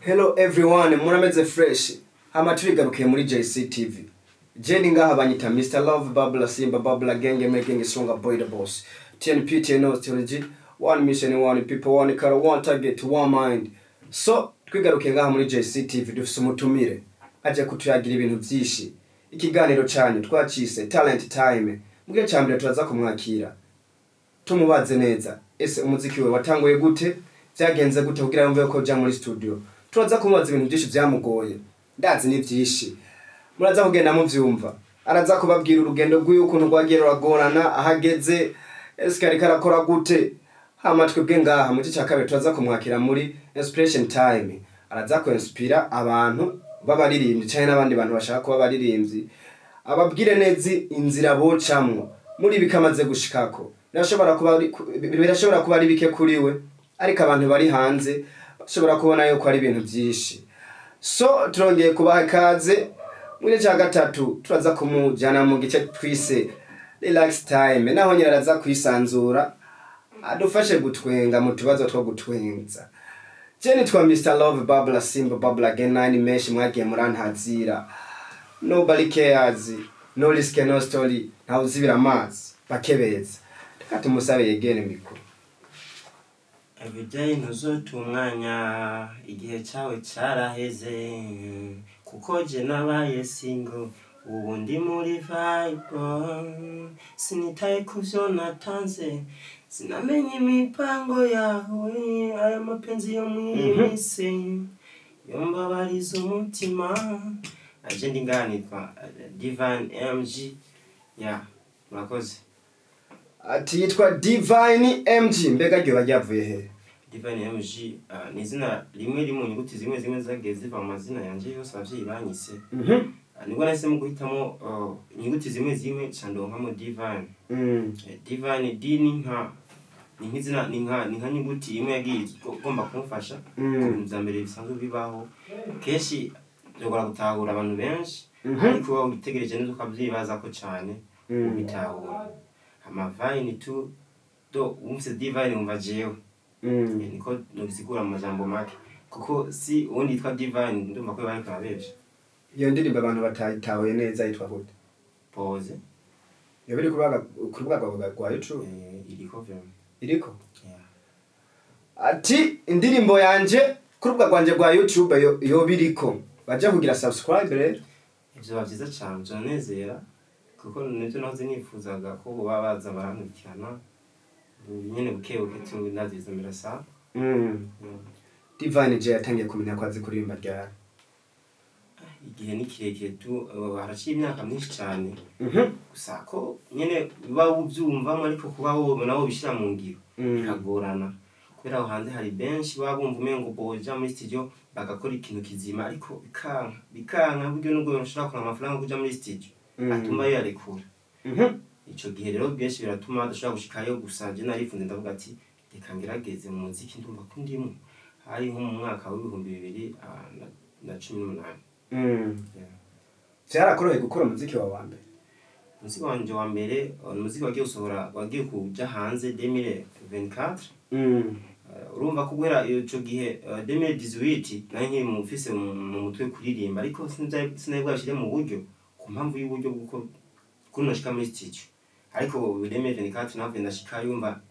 Hello everyone, murameze fresh? Hama turigarukiye muri JCTV. Je ni ngaha banyita Mr Love Babla Simba Babla Genge Making Stronger Boy the Boss, TNP TNO TNG, one mission, one people, one car, one target, one mind. So twigarukiye ngaha muri JCTV, dufise umutumire aje kutuyagira ibintu vyinshi. Ikiganiro canyu twacise Talent Time. Mu gice ca mbere turaza kumwakira, tumubaze neza: ese umuziki we watanguye gute? Vyagenze gute kugira yumve ko uja muri studio? Turaza kumubaza ibintu byinshi vyamugoye, ndazi ni vyinshi, muraza kugenda muvyumva. Araza kubabwira urugendo rw'iwe ukuntu rwagiye ruragorana, ahageze, ese ariko arakora gute. Hama twebwe ngaha mu gice ca kabiri turaza kumwakira muri inspiration time. Araza kuinspira abantu b'abaririmbyi canke n'abandi bantu bashaka kuba abaririmbyi, ababwire neza inzira bocamwo muri bikamaze gushikako. Birashobora kuba ari bike kuri we, ariko abantu bari hanze bashobora kubona yuko ari ibintu vyinshi. So turongeye kubaha ikaze. Muri cya gatatu turaza kumujyana mu gice twise relax time, naho nyine araza kwisanzura, adufashe gutwenga mu tubazo two gutwenza. Je nitwa Mr Love Babla Simba Babla Gen 9, menshi mwagiye murantazira. Nobody cares, no risk, no story, ntawe uzibira amazi bakebeza. Reka tumusabe yegere micro. Everyday ntuzota umwanya, igihe cyawe caraheze, kuko je nabaye single, ubu ndi muri vibe. Sinitaye ku vyo natanze, sinamenye imipango yawe. Aya mapenzi yo mw'iyi minsi yombabariza umutima. Aje ndi ngaha nitwa Divine MG ya, murakoze. Ati yitwa Divine MG. Mbega ryoba ryavuye he? Divine MG ni izina rimwe riri mu nyuguti zimwe zimwe zagiye ziva mu mazina yanje yose abavyeyi banyise. Nibwo nahisemo guhitamo inyuguti zimwe zimwe ca ndonkamo Divine. Divine, D ni nk'izina, ni nka nyuguti imwe yagiye igomba kumfasha ku bintu vya mbere bisanzwe bibaho. Kenshi byogora gutahura abantu benshi, ariko wowe witegereje neza ukavyibazako cane, ubitahura. Hama vine tu do wumvise Divine wumva jewe. Niko nobisigura mu majambo make, kuko si uwundi yitwa Divine, ndumva ko bariko arabesha. Iyo ndirimbo abantu batayitahuye neza yitwa gute? Pose. Yoba iri ku rubuga rwawe rwa YouTube? Iriko vraiment. Iriko? Yeah. Ati indirimbo yanje ku rubuga rwanje rwa YouTube yoba iriko, baja kugira subscribe rero. Ivyo biba vyiza cane, vyanezera, kuko nivyo nahoze nifuzaga ko boba baza barankurikirana nyene buke buke tu, ndaziza mirasa. Divine J yatangiye kumenya ko azi kuririmba ryari? Igihe ni kirekire tu, haraciye imyaka myinshi cane. Gusa ko nyene uba uvyumvamwo, ariko kuba wobona wobishira mu ngiro bikagorana, kubera aho hanze hari benshi baba bumva umengo boja muri studio bagakora ikintu kizima, ariko bikanka bikanka, buryo nubwo bashobora kuronka amafaranga yo kuja muri studio, atuma yarekura. Ico gihe rero benshi biratuma badashobora gushikayo. Gusa je narifunze, ndavuga ati reka ngerageze mu muziki, ndumva ko ndimo. Hari nko mu mwaka w'2018. Yeah. Vyarakoroheye gukora umuziki wawe wa mbere? Umuziki wanje wa mbere, umuziki wagiye gusohora, wagiye kuja hanze 2024. Urumva ko guhera ico gihe, 2018, nari nkiri mu mfise mu mutwe kuririmba, ariko sinari bwabishire mu buryo ku mpamvu y'uburyo bw'uko kuno nashika muri studio. Ariko 2024 navuye ndashika, yumva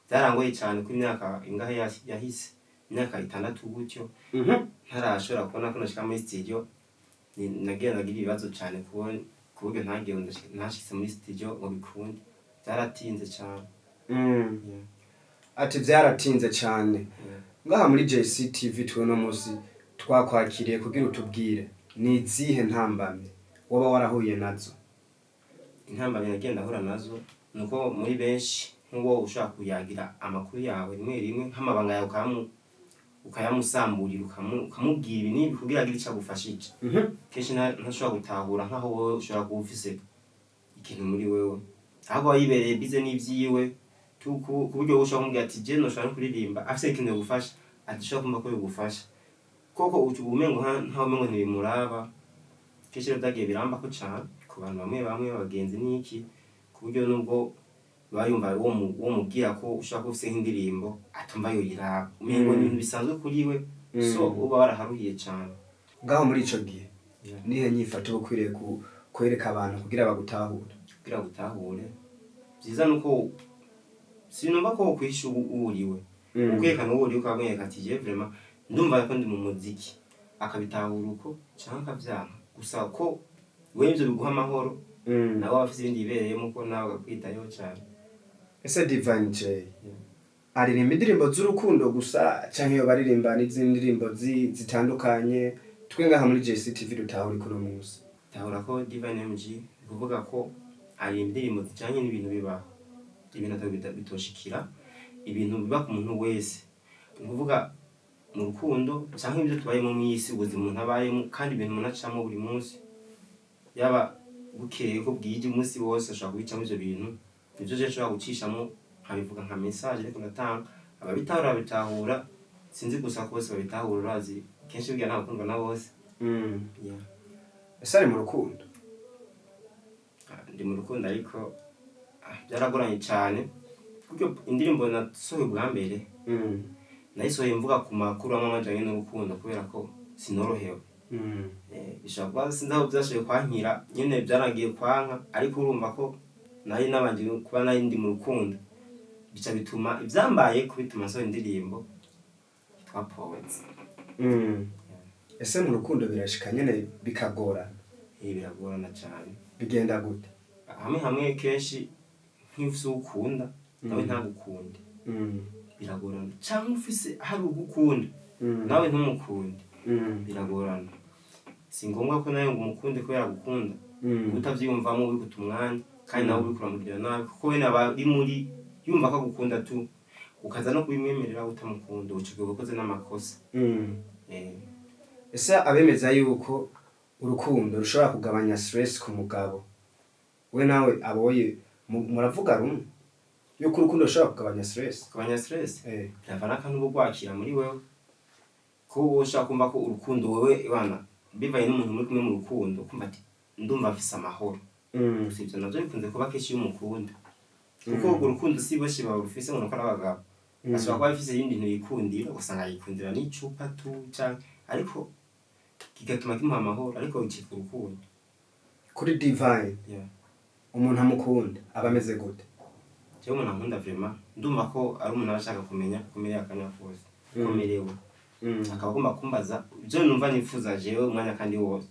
byarangoye cyane ko imyaka ingahe yahise, imyaka 6 gutyo, ntarashobora kubona ko nashika muri studio. Nagiye ndagira ibibazo cyane ku buryo ntagiye ntashitse muri studio ngo bikunde, byaratinze cyane. Yeah. Ati vyaratinze cane. Ngaha muri JCTV twe no musi twakwakiriye kugira utubwire ni izihe ntambamye woba warahuye nazo. Intambamyi nagiye ndahura nazo nuko muri benshi nk'uwo ushobora kuyagira amakuru yawe rimwe rimwe, nk'amabanga yawe, ukayamusamburira, ukamubwira ibi n'ibi kugira agire ico agufashije, kenshi ntashobora gutahura nk'aho wowe ushobora kuba ufise ikintu muri wewe, ahubwo aba yibereye bize n'ivyiwe ku buryo wowe ushobora kumubwira ati je noshobora no kuririmba, afise ikintu yogufasha, adashobora kumva ko yogufasha koko, uca umengo nkaho umengo ntibimuraba. Kenshi rero vyagiye birambako cane ku bantu bamwe bamwe, abagenzi n'iki, ku buryo nubwo biba yumva uwo mubwira ko ushobora kuba ufise nk'indirimbo, atumva yoyiraba, umengo ni ibintu bisanzwe kuri we. So uba waraharuhiye cyane. Ngaho muri ico gihe, Yeah. nihe nyifato uba ukwiriye kwereka abantu kugira bagutahure? Kugira gutahure, byiza nuko sinumva ko wokwihisha uwo uriwe, ukwerekana uwo uriwe, ukamwereka ati: "Je vraiment ndumva ko ndi mu muziki," akabitahura uko canke akavyanka. Gusa ko wewe ivyo biguha amahoro, nawe aba afise ibindi yibereyemo, ko nawe akakwitayeho cane. Ese Divine J Yeah. aririmba indirimbo z'urukundo gusa, canke yoba aririmba n'izindi ndirimbo zitandukanye? Twe ngaha muri JCTV dutahura kuno munsi. Tahura ko Divine MG ni kuvuga ko ari indirimbo zijanye n'ibintu bibaho, ibintu atari bitoshikira, ibintu biba ku muntu wese, ni ukuvuga mu rukundo canke ibyo tubayemo mw'isi, ubuzima umuntu abayemo, kandi ibintu umuntu acamwo buri munsi, yaba bukeye ko bwije, umunsi wose ashobora kubicamo. Ivyo bintu nivyo je nshobora gucishamo nkabivuga nka message, ariko ndatanga ababitahura babitahura. Sinzi gusa ko bose babitahura, urazi kenshi burya nta gukundwa na bose. Yeah. Ese ari mu rukundo? Ah, ndi mu rukundo, ariko byaragoranye cyane, kuko indirimbo nasohoye ubwa mbere nayisohoye mvuga ku makuru amwe amajanye n'urukundo, kubera ko sinorohewe. Bishobora kuba sinzi aho byashoboye kwankira nyene, byaragiye kwanka, ariko urumva ko nari nabanje kuba nari ndi mu rukundo, bica bituma ivyambaye ko bituma nsohora indirimbo yitwa Poets. Ese mu rukundo birashika nyene bikagorana? Biragorana cyane. Bigenda gute? Hamwe hamwe kenshi nk'iyo ufise uwo ukunda nawe ntagukunde, biragorana, cyangwa ufise hari ugukunda nawe ntumukunde, biragorana. Si ngombwa ko nawe ngo umukunde kubera agukunda. Utavyiyumvamo uri umwanya, kandi nawe uriko uramugirira nabi, kuko we aba ari muri yumva ko agukunda tu, ukaza no kubimwemerera utamukunda, uca uba ukoze n'amakosa. Ese abemeza yuko urukundo rushobora kugabanya stress ku mugabo, we nawe aboye muravuga rumwe yuko urukundo rushobora kugabanya stress? Kugabanya stress biravana n'akantu uba rwakira muri wewe, ko wowe ushaka kumva ko urukundo wewe bana bivanye n'umuntu muri kumwe mu rukundo, kumva ati: "Ndumva mfise amahoro." Gusa ivyo navyo bikunze kuba kenshi iyo umukunda, kuko urwo rukundo si bose barufise ngo nuko ari abagabo. Ashobora kuba afise ibindi bintu yikundira, ugasanga yikundira n'icupa tu canke, ariko kigatuma kimuha amahoro, ariko bicitwa urukundo. Kuri Divine, umuntu amukunda aba ameze gute? Jewe umuntu ankunda vraiment, ndumva ko ari umuntu aba ashaka kumenya uko merewe akanya kose, uko merewe, akaba agomba kumbaza ibyo numva nifuza jewe umwanya kandi wose.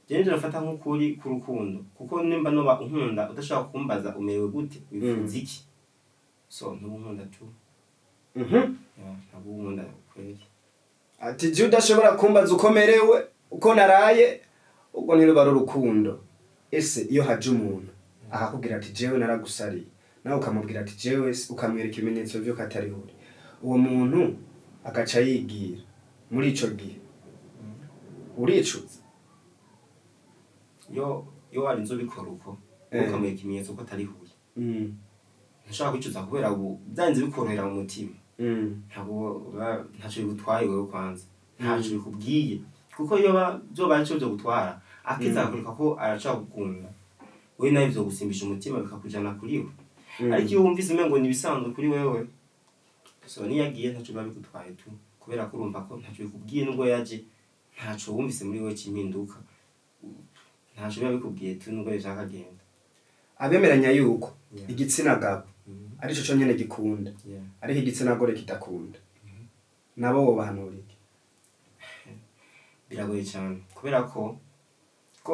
Jewe nivyo nafata nk'ukuri k'urukundo, kuko nimba noba unkunda udashobora kumbaza umerewe gute, wifuza iki, so ntuba unkunda tu. Yeah, ntabwo uba unkunda kweli. Ati je udashobora kumbaza uko merewe, uko naraye, ubwo ntiruba ari urukundo. Ese iyo haje umuntu akakubwira ati: "Jewe naragusariye," nawe ukamubwira ati: "Jewe," ukamwereka ibimenyetso vy'uko atari uri uwo muntu, agaca yigira, muri ico gihe uricuza? Iyo warinze ubikora uko, ukamwereka ibimenyetso ko atari huye, ntushobora kwicuza, kubera ubu byanze bikorohera mu mutima. Ntabwo ntaco bigutwaye wewe, kwanza ntaco bikubwiye, kuko iyo vyoba arico vyogutwara, akiza akakwereka ko arashobora gukunda wewe, nawe vyogusimbisha umutima bikakujana kuri we. Ariko iyo wumvise umengo ni ibisanzwe kuri wewe, so niyo agiye ntaco biba bigutwaye tu, kubera ko urumva ko ntaco bikubwiye. Nubwo yaje ntaco wumvise muri wewe c'impinduka, ntaco biba bikubwiye tu, nubwo yashaka agenda. Abemeranya yuko igitsina gabo arico conyene gikunda, ariko igitsina gore kidakunda, nabo wobahanura iki? Biragoye cyane, kubera ko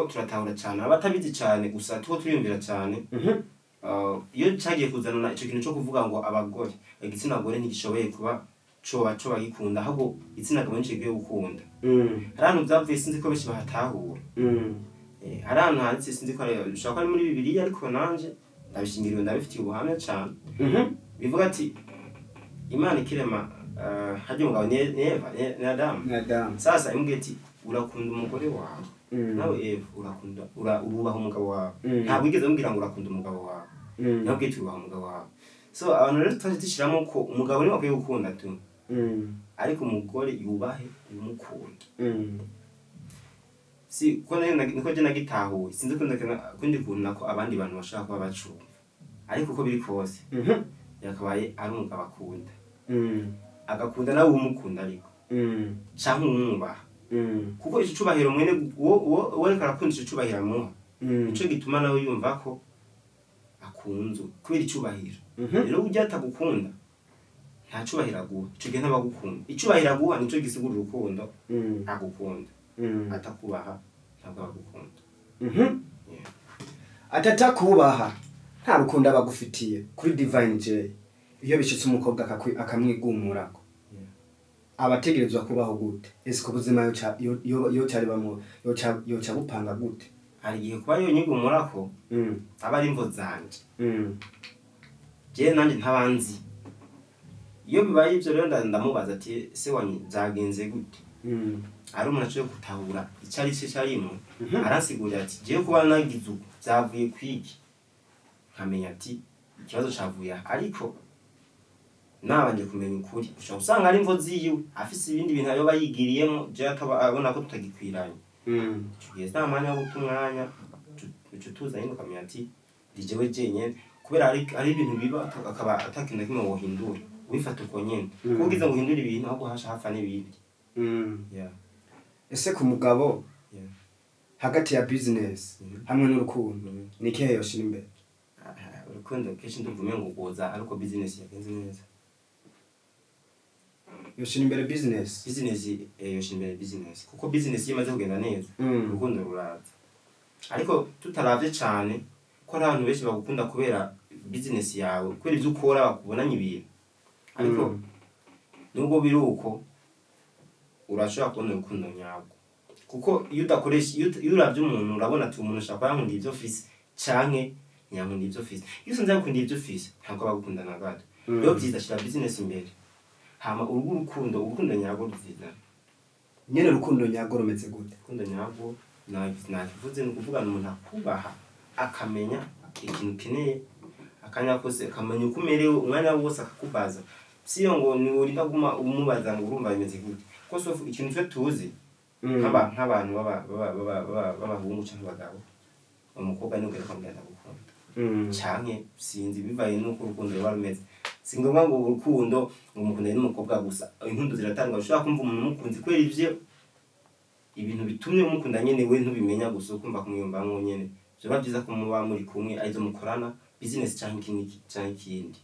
turatahura cyane abatabizi cyane, gusa tuko turiyumvira cyane. Iyo cyagiye kuzanana ico kintu cyo kuvuga ngo abagore, igitsina gore ntigishoboye kuba coba gikunda, ahubwo igitsina gabo nico gikwiye gukunda. Hari ahantu byavuye, sinzi ko benshi bahatahura. Hari ahantu handitse, sinzi ko bishobora kuba ari muri Bibiliya, ariko nanje ndabishingiriwe, ndabifitiye ubuhamya cyane. Bivuga ati Imana ikirema, harya umugabo ni Eva, ni Adamu. Ni Adamu. Sasa imubwiye ati: "Urakunda umugore wawe." Nawe Eva, urakunda, urubaha umugabo wawe. Ntabwo wigeze amubwira ngo urakunda umugabo wawe. Yabwiye ati: "Ubaha umugabo wawe." So abantu rero twaje dushyiramo ko umugabo niwe akwiye gukunda tu, ariko umugore yubahe umukunda. Si ko niko je nagitahuye, sinzi ko kundi kuntu nako abandi bantu bashobora kuba bacumva, ariko uko biri kose yakabaye ari umugabo akunda, agakunda nawe umukunda, ariko Canke umwubaha, kuko ico cubahiro mwene uwo ariko arakunda, ico cubahiro amuha, nico gituma nawe yumva ko akunzwe kubera icubahiro. Rero urya atagukunda, nta cubahiro aguha, ico gihe ntabagukunda. Icubahiro aguha nico gisigura urukundo agukunda. Atakubaha, ntabwo abagukunda. Yeah. Atatakubaha, nta rukundo aba agufitiye. Kuri Divine J, iyo bishitse umukobwa akamwigumurako, aba ategerezwa kubaho gute? Ese ku buzima yoca bamwo, yoca bupanga gute? Hari igihe kuba yonyigumurako aba ari imvo zanje, jewe nanje ntabanzi. Iyo bibaye ivyo rero, ndamubaza ati: "Ese wanyu vyagenze gute?" Ari umuntu ashoboye gutahura ico ari cyo carimwo, aransigurira ati: "Jewe kuba nagize uku vyavuye kwiki." Nkamenya ati ikibazo cavuye aha, ariko nabanje kumenya ukuri. Ushobora gusanga ari imvo ziwe, afise ibindi bintu ayoba yigiriyemo, jewe akaba abona ko tutagikwiranye. Ico gihe nta mwanya wo guta umwanya, uca utuza nyine, ukamenya ati ndi jewe jenyene, kubera hari ibintu biba akaba atakintu na kimwe wohindura, wifata uko nyene. Kuko ugize ngo uhindure ibintu, ahubwo hasha hapfa n'ibindi. Yeah. Ese ku mugabo, hagati ya business hamwe n'urukundo, ni ikihe yoshira imbere? Ah, urukundo kenshi ndumva umengo rwoza ariko business yagenze neza. Yoshira imbere business? Business, yosha imbere business, kuko business iyo imaze kugenda neza, urukundo ruraza. Ariko tutaravye cane ko hari abantu benshi bagukunda kubera business yawe, kubera ivyo ukora, bakubonanye ibintu. Ariko nubwo biri uko, urashobora kubona urukundo nyarwo, kuko iyo udakoresha, iyo uravye umuntu, urabona ati umuntu ashobora kuba yankundiye ivyo mfise canke ntiyankundiye ivyo mfise. Iyo usanze yagukundiye ivyo ufise, ntabwo aba agukunda na gato. Rero vyiza, shira business imbere, hama urugo urukundo nyarwo ruzizana. Nyene urukundo nyarwo rumeze gute? Urukundo nyarwo nakivuze, ni ukuvugana umuntu akubaha, akamenya ikintu ukeneye akanya kose, akamenya uko umerewe umwanya wose, akakubaza. Siyo ngo niurinda guma umubaza ngo urumva bimeze gute, ko sofu ikintu twe tuzi nk'abantu b'abahungu canke abagabo, umukobwa ni ugera kwambwira ndagukunda canke sinzi, bivaye n'uko urukundo ruba rumeze. Si ngombwa ngo urukundo ngo mukundane n'umukobwa gusa, inkundo ziratangwa. Ushobora kumva umuntu umukunzi kubera ivyo ibintu bitumye umukunda nyene, we ntubimenya, gusa ukumva kumwiyumvamwo nyene. Vyoba vyiza ko muba muri kumwe, arizo mukorana business canke iki n'iki canke ikindi,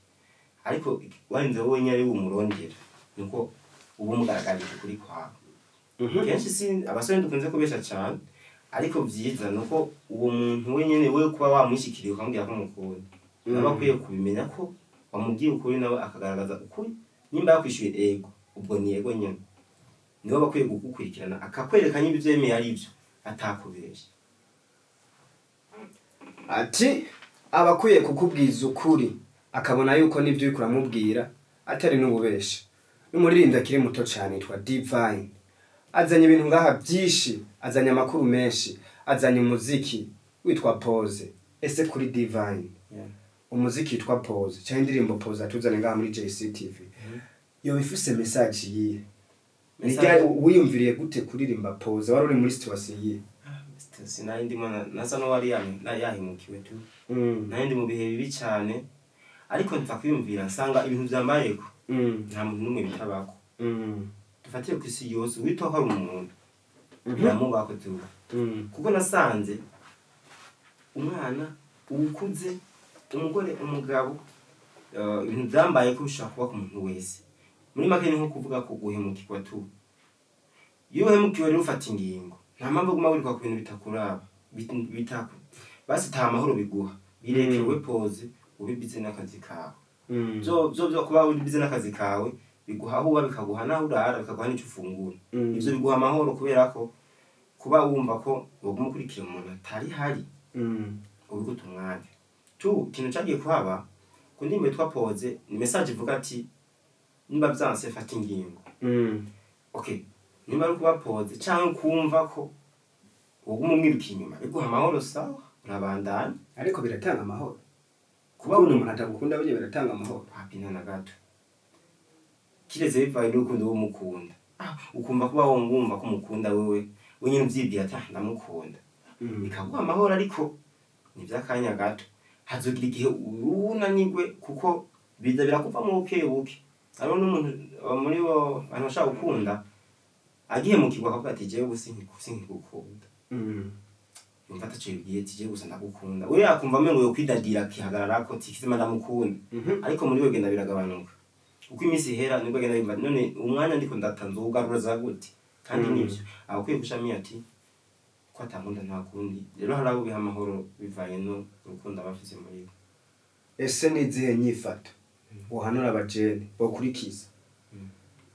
ariko warinze wowe nyene ari umurondera, nuko uba umugaragarije ukuri kwawe. Kenshi si abasore dukunze kubesha cane, ariko vyiza nuko uwo muntu wenyene, wewe kuba wamwishikiriye ukamubwira ko umukunda, nawe akwiye kubimenya ko wamubwiye ukuri, nawe akagaragaza ukuri. Nimba yakwishyuye ego, ubwo ni ego nyene. Niwe aba akwiye kugukurikirana, akakwereka niba ivyo yemeye ari ivyo, atakubeshya. Ati aba akwiye kukubwiza ukuri, akabona yuko n'ibyo uriko uramubwira atari n'ububeshi. N'umuririmbyi akiri muto cane yitwa Divine, azanye ibintu ngaha byinshi, azanye amakuru menshi, azanye umuziki witwa Pose. Ese kuri Divine, umuziki witwa Pose cyangwa indirimbo Pose atuzane ngaha muri JCTV, yoba ifise message yihe? Ni ryari wiyumviriye gute kuririmba Pose? Wari uri muri situation yihe? Sinari ndimo, nasa n'uwari yahemukiwe tu. Nari ndi mu bihe bibi cane, ariko nza kwiyumvira nsanga ibintu vyambayeko nta muntu n'umwe bitabako. Dufatiye ku isi yose, witwa ko ari umuntu, biramubako tu. Kuko nasanze umwana, uwukuze, umugore, umugabo, ibintu vyambaye ko bishobora kuba ku muntu wese. Muri make ni nko kuvuga ko guhemukirwa tu. Iyo uhemukiwe rero, ufata ingingo. Nta mpamvu uguma wiruka ku bintu bitakuraba, bitaku basi ta amahoro biguha. Bireke, we pose ube busy n'akazi kawe. Byo kuba uri busy n'akazi kawe biguha aho uba, bikaguha n'aho urara, bikaguha n'icyo ufungura. Ivyo biguha amahoro, kubera ko kuba wumva ko woguma ukurikira umuntu atari hari, ubiguta umwanya tu. Ikintu cagiye kuhaba ku ndirimbo yitwa Pose ni message ivuga ati nimba vyanse, fata ingingo. Okay, nimba ari kuba pose canke kumva ko woguma umwiruka inyuma biguha amahoro, sawa, urabandanya. Ariko biratanga amahoro kuba kuba umuntu atagukunda burya biratanga amahoro? Wapina na gato, kiretse bivaye n'urukundo wowe umukunda. Ukumva kuba wumva ko umukunda, wewe wenyine uvyibwira ati: "Ah, ndamukunda," bikaguha amahoro, ariko ni ivy'akanya gato. Hazogira igihe unanigwe, kuko biza birakuvamo buke buke. Hariho n'umuntu, muri bo bantu bashaka gukunda. Agihemukirwa akavuga ati jewe gusa sinkigukunda, yumva ataco yibwiye, ati jewe gusa ndagukunda. We akumva amengo yo kwidadira, akihagararako ati kizima ndamukunda. Ariko muri we genda biragabanuka uko iminsi ihera, nibwo agenda yumva none umwanya ndiko ndata nzowugarura za gute? Kandi nivyo abakwiye gushamiye ati ko atankunda, nta kundi. Rero hari abo biha amahoro bivanye no urukundo aba afise muri we. Ese ni izihe nyifato wohanura abajene bokurikiza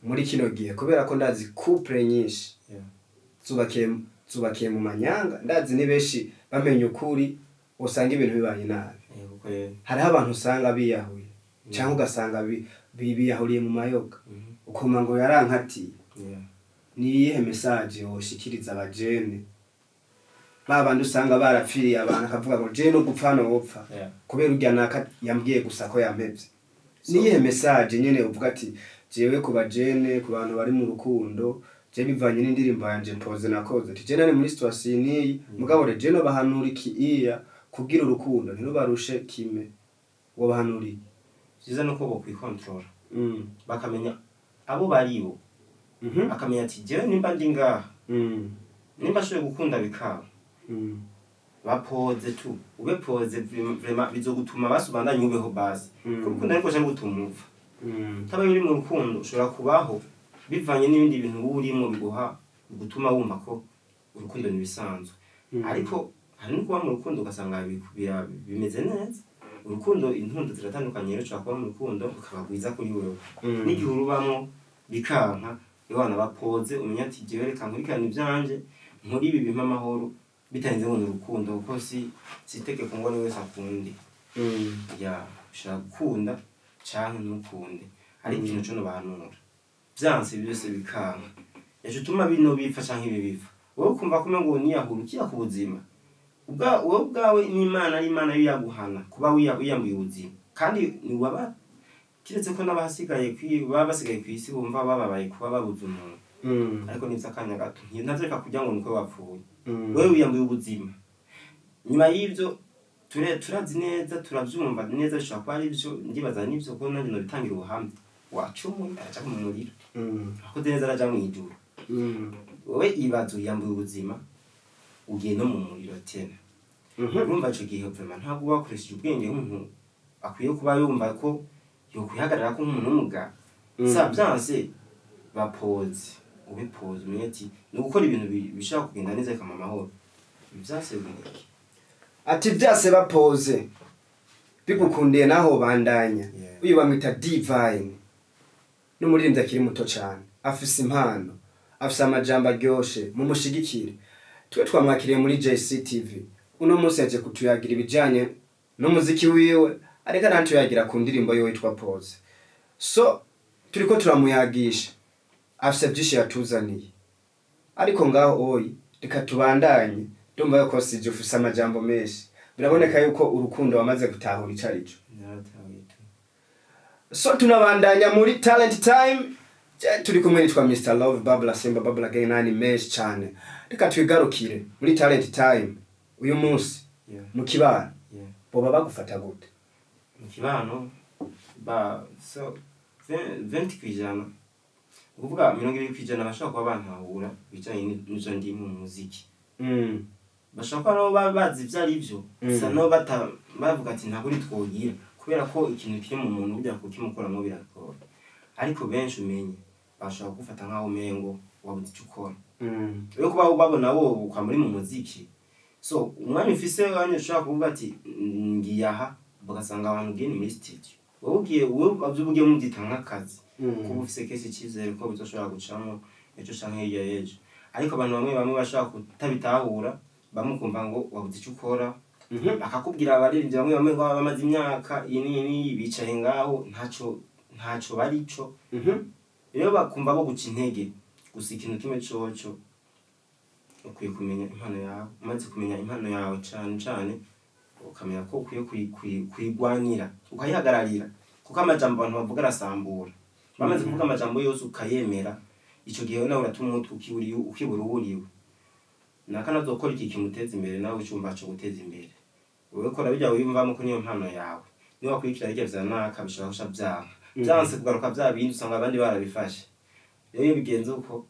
muri kino gihe? Kubera ko ndazi couple nyinshi zubakiye mu manyanga, ndazi ni benshi bamenya ukuri usanga ibintu bibaye nabi. Kuko rero Hariho abantu usanga biyahuye, cyangwa ugasanga biyahuriye mu mayoga, ukuma ngo yarankatiye. Ni iyihe message woshikiriza abajene ba bandi usanga barapfiriye abantu, akavuga ngo je no gupfa nopfa kubera urya naka yambwiye gusa ko yampevye? Ni iyihe message nyene uvuga ati jewe ku bajene, ku bantu bari mu rukundo, je bivanye n'indirimbo yanje Poze nakoze, ati je nari muri situation niyi, mugabo rero je no bahanura iki iya kugira urukundo ntirubarushe kime, wobahanura iki? Vyiza nuko bokwikontorora, bakamenya abo baribo, akamenya ati jewe nimba ndi ngaha, nimba ashoboye gukunda bikaba, bapoze tu, ube poze vraiment bizogutuma basubandanye ubeho basi. Kuko urukundo ariko cyangwa gutuma upfa, utabaye uri mu rukundo ushobora kubaho bivanye n'ibindi bintu uba urimo biguha gutuma wumva ko urukundo ni ibisanzwe. Ariko hari no kuba mu rukundo ugasanga bimeze neza. Urukundo, intundo ziratandukanye. Rero ushobora kuba mu rukundo rukaba rwiza kuri wewe, n'igihe urubamo bikanka, iwana bapoze, umenye ati jewe reka nkurikirane ivyanje, nkore ibi bimpa amahoro, bitarinze ngo ni urukundo, kuko si itegeko ngo ni wese akunde. Ya, ushobora gukunda canke ntukunde, ariko ikintu co nobahanura, vyanse byose bikanka, yaco utuma bino bipfa canke ibi bipfa, wowe ukumva ko umengo niyahura ukiya ku buzima ubwa wowe ubwawe, n'Imana ari Imana yo yaguhana kuba wiyambuye ubuzima. Kandi niwaba kiretse ko n'abasigaye baba basigaye kw'isi bumva bababaye kuba babuze umuntu, ariko ni ivy'akanya gato, ntazoreka kurya ngo nuko wapfuye. Wewe wiyambuye ubuzima. Nyuma y'ivyo turazi neza, turavyumva neza, bishobora kuba ari vyo, ndibaza nivyo, kuko nanjye nobitangira ubuhamya: wacumuye araja mu muriro, akoze neza araja mw'ijuru. Wowe ibaze, wiyambuye ubuzima, ugiye no mu muriro tena. Urumva ico gihe vraiment ntabwo uba wakoresheje ubwenge nk'umuntu akwiye kuba yumva ko yokwihagarara ko nk'umuntu w'umugabo. Sa vyanse, bapoze, ube poze, umenye ati ni ugukora ibintu bishobora kugenda neza bikampa amahoro. Vyanse, bireke. Ati vyase bapoze, bigukundiye naho bandanya. Uyu bamwita Divine, n'umuririmbyi akiri muto cane, afise impano, afise amajambo aryoshe, mumushigikire. Twe twamwakiriye muri JCTV uno munsi, yaje kutuyagira ibijanye n'umuziki wiwe, ariko anatuyagira ku ndirimbo yiwe yitwa Pose. So turiko turamuyagisha, afise vyinshi yatuzaniye, ariko ngaho oyi reka tubandanye. Ndumva yuko sije ufise amajambo menshi, biraboneka yuko urukundo wamaze gutahura ico arico. Naratahuye tu. So tunabandanya muri talent time. Je, turi kumwe nitwa Mr Love Babla Simba Babla Gang nani menshi cane. Reka twigarukire muri talent time uyu munsi. Mu kibano boba bagufata gute? Mu kibano ba so 20%, ukuvuga 20% bashobora kuba bantahura ibijanye n'ivyo ndimo mu muziki. Bashobora kuba nabo bazi ivyo ari vyo, gusa nabo bavuga ati ntabwo uri twogira, kubera ko ikintu kiri mu muntu burya kukimukuramo biragora. Ariko benshi umenye bashobora kugufata nk'aho umengo wabuze ico ukora. Rero kuba babona wowe ukwa muri mu muziki, so umwanya ufise, umwanya ushobora kuvuga ati ngiye aha, bagasanga abantu ugiye ni muri studio, wowe ugiye, wowe ugiye mubyita nk'akazi, kuba ufise kenshi icyizere ko bizoshobora gucamo ejo canke hirya y'ejo. Ariko abantu bamwe bamwe bashobora kutabitahura, bamwe ukumva ngo wabuze ico ukora, bakakubwira abaririmbyi bamwe bamwe ngo baba bamaze imyaka iyi n'iyi n'iyi bicaye ngaho, ntaco barico. Rero bakumva bo guca intege. Gusa ikintu kimwe coco, ukwiye kumenya impano yawe. Umaze kumenya impano yawe, cane cane ukamenya ko ukwiye kuyigwanira, ukayihagararira, kuko amajambo abantu bavuga arasambura. Bamaze kuvuga amajambo yose ukayemera, ico gihe nawe uratuma umutwe ukibura uwuriwe. Naka nazokora iki kimuteza imbere, nawe ucumva co guteza imbere. Wewe kora bijya wiyumvamo ko niyo mpano yawe. Niba wakurikira bijya vya naka, bishobora guca vyanka, vyanse kugaruka vya bindi usanga abandi barabifashe. Rero iyo bigenze uko.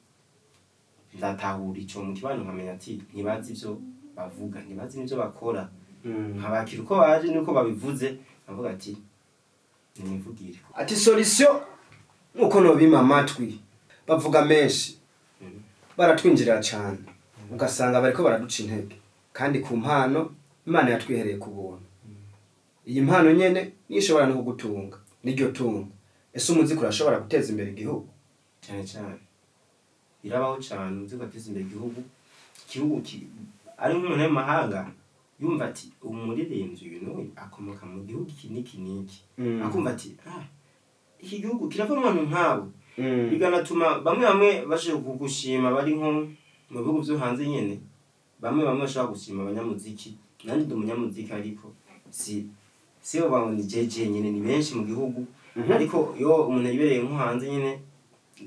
Ndatahura ico mu kibano, nkamenya ati ntibazi ivyo bavuga, ntibazi n'ivyo bakora. Nkabakira uko baje nuko babivuze, nkavuga ati nimwivugire. Ati solution nuko nobima amatwi, bavuga menshi, baratwinjirira cyane, ugasanga bariko baraduca intege, kandi ku mpano Imana yatwihereye ku buntu. Iyi mpano nyene niyo ishobora no kugutunga, n'iryo tunga. Ese umuziki urashobora guteza imbere igihugu? Cyane cyane, birabaho cyane. Umuziki ateza imbere igihugu. Igihugu ari nk'umuntu w'amahanga yumva ati umuririmbyi uyu n'uyu akomoka mu gihugu iki n'iki n'iki, akumva ati ah, iki gihugu kiravamo abantu nk'abo. Biganatuma bamwe bamwe bashobora kugushima, bari nko mu bihugu byo hanze nyene, bamwe bamwe bashobora gushima abanyamuziki. Nanjye ndi umunyamuziki, ariko si bo bantu, ni jeje nyene, ni benshi mu gihugu. Ariko iyo umuntu yibereye nko hanze nyene,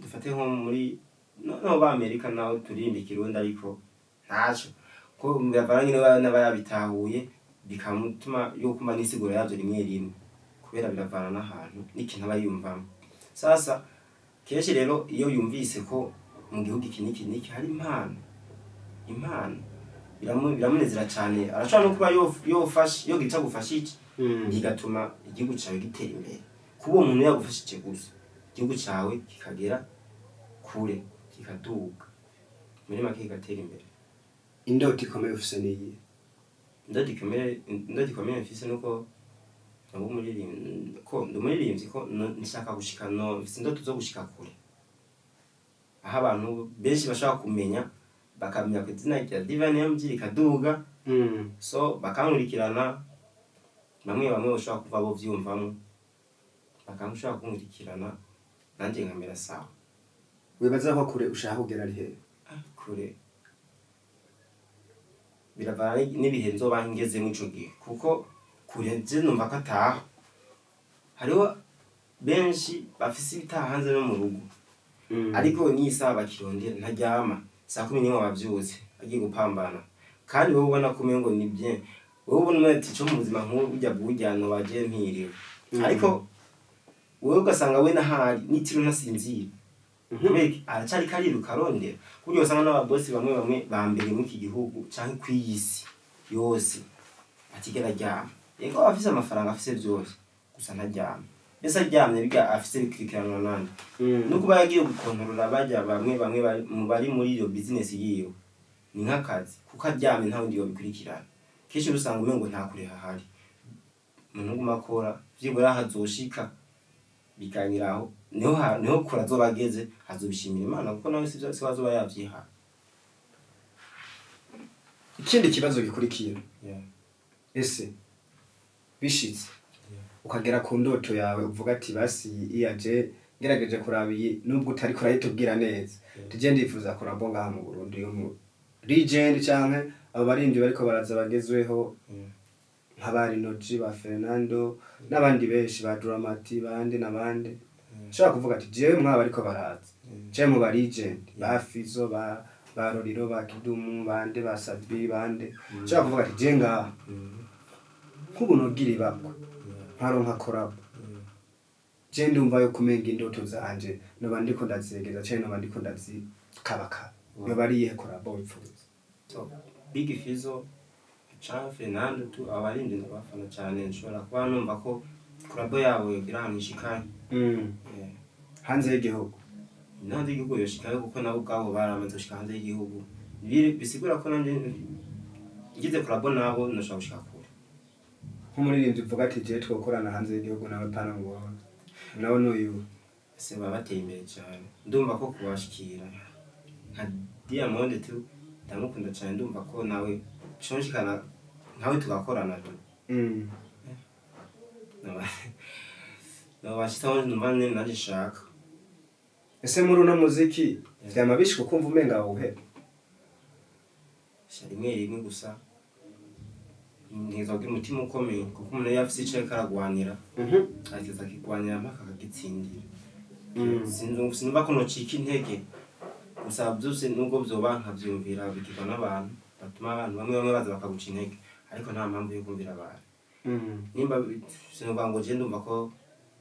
dufate nko muri no ba Amerika, naho turirimba ikirundi, ariko ntaco ko biravana nyene n'abayabitahuye, bikamutuma yo kumva n'isiguro yavyo rimwe rimwe, kubera biravana n'ahantu n'ikintu aba yiyumvamo. Sasa kenshi rero iyo yumvise ko mu gihugu iki n'iki n'iki hari impano, biramunezera cyane. Arashobora no kuba yofasha, yogira ico agufashije, bigatuma igihugu cawe gitera imbere. Kuba uwo muntu yagufashije gusa, igihugu cawe kikagera kure, kikaduga, muri make kigatera imbere. Indoto ikomeye ufise niyi? Indoto ikomeye mfise nuko nabo umuririmbyi, ko ndi umuririmbyi, ko nshaka gushika, no mfise indoto zo gushika kure, aho abantu benshi bashobora kumenya, bakamenya ku izina rya Divine MG rikaduga. So bakankurikirana, bamwe bamwe bashobora kuva bo vyumvamwo, bakanshobora kunkurikirana, nanjye nkamera sawa. Wibaza ko kure ushaka kugera ari hehe? Kure biravana n'ibihe nzoba ngezemo ico gihe, kuko kure je numva ko ataha hariho benshi bafise ibitaha hanze no mu rugo, ariko n'isaha bakirondera, ntaryama, saa 11 bavyutse agiye gupambana. Kandi wowe ubona ko umengo ni bien, wowe ubona umengo ati co mu buzima nk'ubu burya burya nobaje mpiriwe, ariko wowe ugasanga we nahari nitiro ntasinzira. Kubera iki? Aracariko ariruka arondera. Kurya usanga n'ababosi bamwe bamwe ba mbere muri iki gihugu canke kw'iyi si yose atigera aryama. Yego, aba afise amafaranga, afise vyose, gusa ntaryama. Mbese aryamye, birya afise bikurikiranwa nande? No kuba yagiye gukontorora barya bamwe bamwe bari muri iyo business yiwe, ni nk'akazi, kuko aryamye nta wundi yobikurikirana. Kenshi usanga umengo nta kure hahari. Umuntu uguma akora, vyibura hazoshika biganiraho, niho kure azoba ageze azobishimira Imana, kuko nawe sivyo siwe azoba yavyihaye. Ikindi kibazo gikurikira: ese bishitse ukagera ku ndoto yawe, uvuga ati basi iyaje ngerageje kuraba iyi, nubwo utari kurayitubwira neza, tuje ndifuza kurabo ngaha mu Burundi yo mu legend, canke abo baririmbyi bariko baraza bagezweho, nka Rinoji, ba Fernando n'abandi benshi, ba Dramati, bande n'abandi, nshobora kuvuga ati jewe mwaba ariko baraza, jewe mu ba legend, ba Fizo, ba Roriro, ba Kidumu, bande, ba Sabi, bande, nshobora kuvuga ati je ngaha nk'ubu nogira ibakwe nkaronka collabo, je ndumva yo kumenga indoto zanje noba ndiko ndazegeza, canke noba ndiko ndazikabakaba. Yoba ari iyihe collabo wipfuza? So, Big Fizzo canke Fernando tu, abaririmbyi ndabafana cane, nshobora kuba numva ko collabo yabo yogira ahantu ishikanye. Hanze y'igihugu? No hanze y'igihugu yoshikayo, kuko nabo ubwabo baramaze gushika hanze y'igihugu. Bisigura ko nanje ngize collabo nabo noshobora gushika kure. Nk'umuririmbyi uvuga ati jewe twokorana hanze y'igihugu nawe, pana mu Burundi, nawe n'uyu? Ese baba bateye imbere cyane, ndumva ko kubashikira nka Diamond tu, ndamukunda cyane, ndumva ko nawe conshikana nkawe tugakorana tu. Nobashitsaho numva nyene nanje nshaka. Ese muri uno muziki vyama bishika ukumva umenga woheba? Sha, rimwe rimwe gusa ntegerezwa kugira umutima ukomeye, kuko umuntu iyo afise ico ariko aragwanira, ategerezwa akigwanira mpaka akagitsindira. Sinumva ko nocika intege, gusa vyose nubwo vyoba nkavyumvira, bigirwa n'abantu batuma abantu bamwe bamwe baza bakaguca intege, ariko nta mpamvu yo kumvira abantu. Nimba sinumva ngo je ndumva ko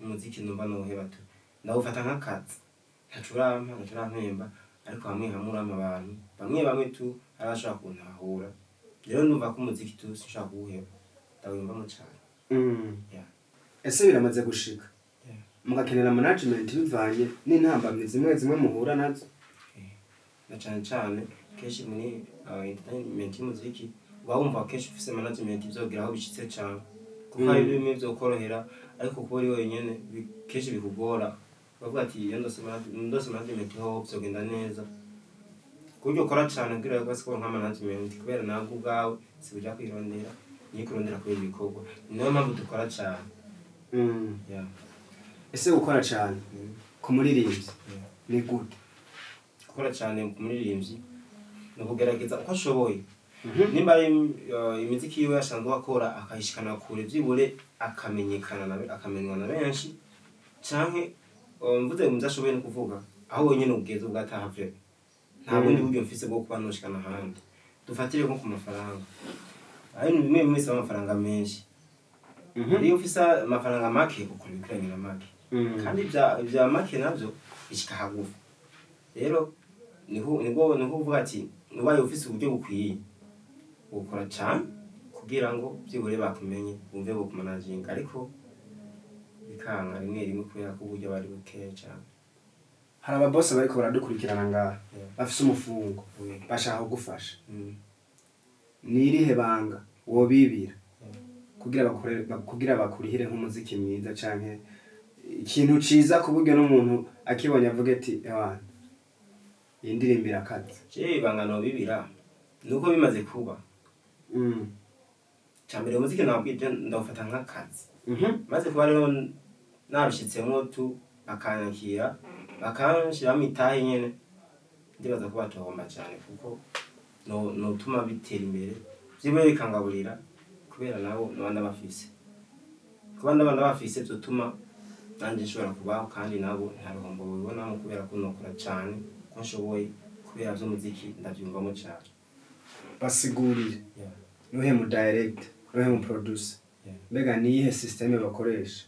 umuziki numva noheba tu, ndawufata nk'akazi, ntaco urampa, ntaco urampemba. Ariko hamwe hamwe urampa abantu bamwe bamwe tu arashobora kuntahura. Rero ndumva ko umuziki tu sinshobora kuwuheba, ndawiyumvamo cane. Yeah. Ese biramaze gushika mugakenera management bivanye n'intambamyi zimwe zimwe muhura nazo? Na cane cane kenshi muri entertainment y'umuziki uba wumva kenshi ufise management vyogera aho bishitse cane, kuko hari bimwe vyokorohera, ariko kuba uri wenyene kenshi bikugora. Bavuga ati iyo ndose management ho vyogenda neza, kuburyo ukora cane kugira ngo basi nka management, kubera nawe ubwawe si uja kwirondera, niyo kurondera kubera ibikorwa. Ni nayo mpamvu dukora cane. Yeah. Ese gukora cane ku muririmbyi ni gute? Gukora cane ku muririmbyi ni ukugerageza uko ashoboye, nimba ari imiziki yiwe asanzwe akora, akayishikana kure, vyibure akamenyekana akamenywa na benshi, canke mvuze mu ashoboye, no kuvuga aho wenyene ugeze ubwatahave nta bundi buryo mfise bwo kuba noshikana ahandi. Dufatire nko ku mafaranga, hari ibintu bimwe bimwe bisaba amafaranga menshi. Iyo ufise amafaranga make ukora ibikwiranye na make, kandi vya make navyo bishika hagufi. Rero niho nibwo niho uvuga ati ubaye ufise uburyo bukwiye ukora cane kugira ngo vyibure bakumenye, bumve bokumanaginga, ariko bikanga rimwe rimwe kubera ko uburyo bari bukeya cane. Hari ababosi bariko baradukurikirana ngaha bafise umufungo, bashaka kugufasha. Ni irihe banga wobibira kugira bakore, kugira bakurihire nk'umuziki mwiza canke ikintu ciza, ku buryo n'umuntu akibonye avuga ati: "Ewana, iyi ndirimbo irakaze"? Jewe ibanga nobibira nuko bimaze kuba cambere, umuziki nabwije ndawufata nk'akazi. Maze kuba rero nabishitsemwo tu, bakanyakira, bakanshiramo itahe nyene, ndibaza ko batohomba cane, kuko no notuma bitera imbere, vyibure bikangaburira, kubera nabo noba ndabafise. Kuba ndaba ndabafise vyotuma nanje nshobora kubaho, kandi nabo nta ruhombo bibonamo, kubera ko nokora cane ko nshoboye, kubera vy'umuziki ndavyumvamo cane. Basigurire nuhe mu director, nuhe mu producer, mbega niyihe système bakoresha